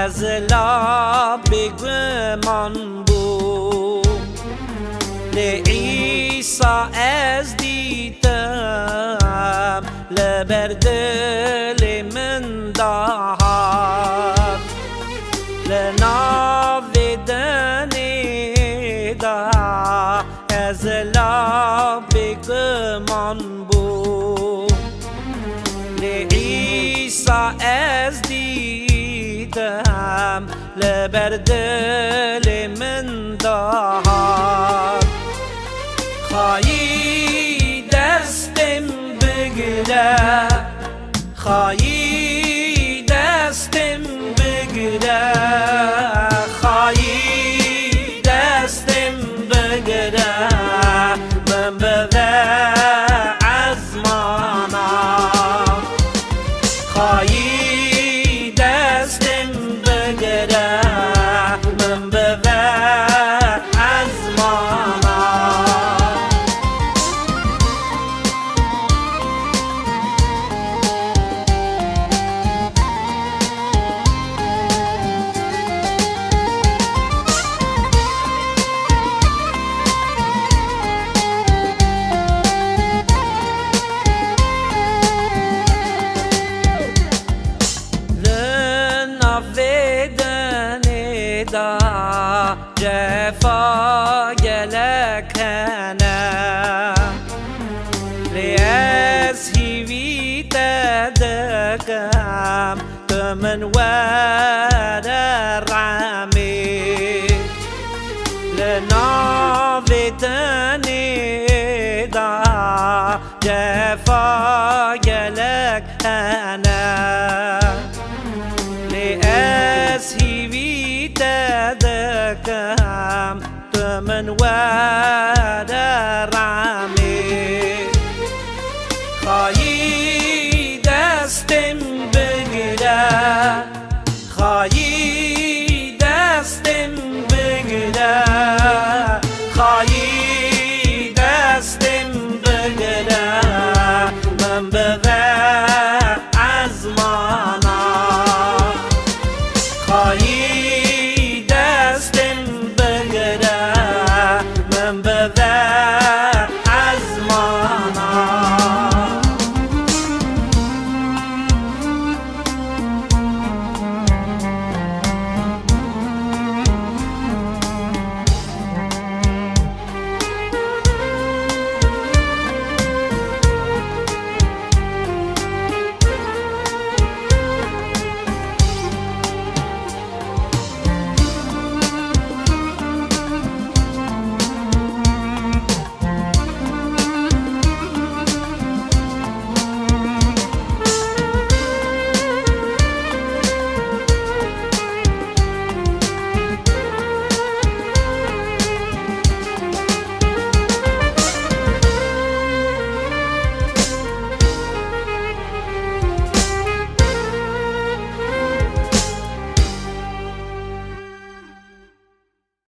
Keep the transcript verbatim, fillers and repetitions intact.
Ez la bêguman bûm, lê Îsa ez dîtim, li ber dilê min dahat. Li navê dinê de ez la bêguman bûm, lê Îsa ez dîtim, li ber dilê min dahat. Xayî destê min bigire, xayî destê min bigire, xayî destê min bigire, min bibe ezmana. Xayî destê min bigire, min bibe ezmana. Li navê dinê de cefa gelek hene, lê ez hîvî te dikim, tu min were remê. Li navê dinê de cefa gelek hene, lê ez hîvî te dikim, tu min were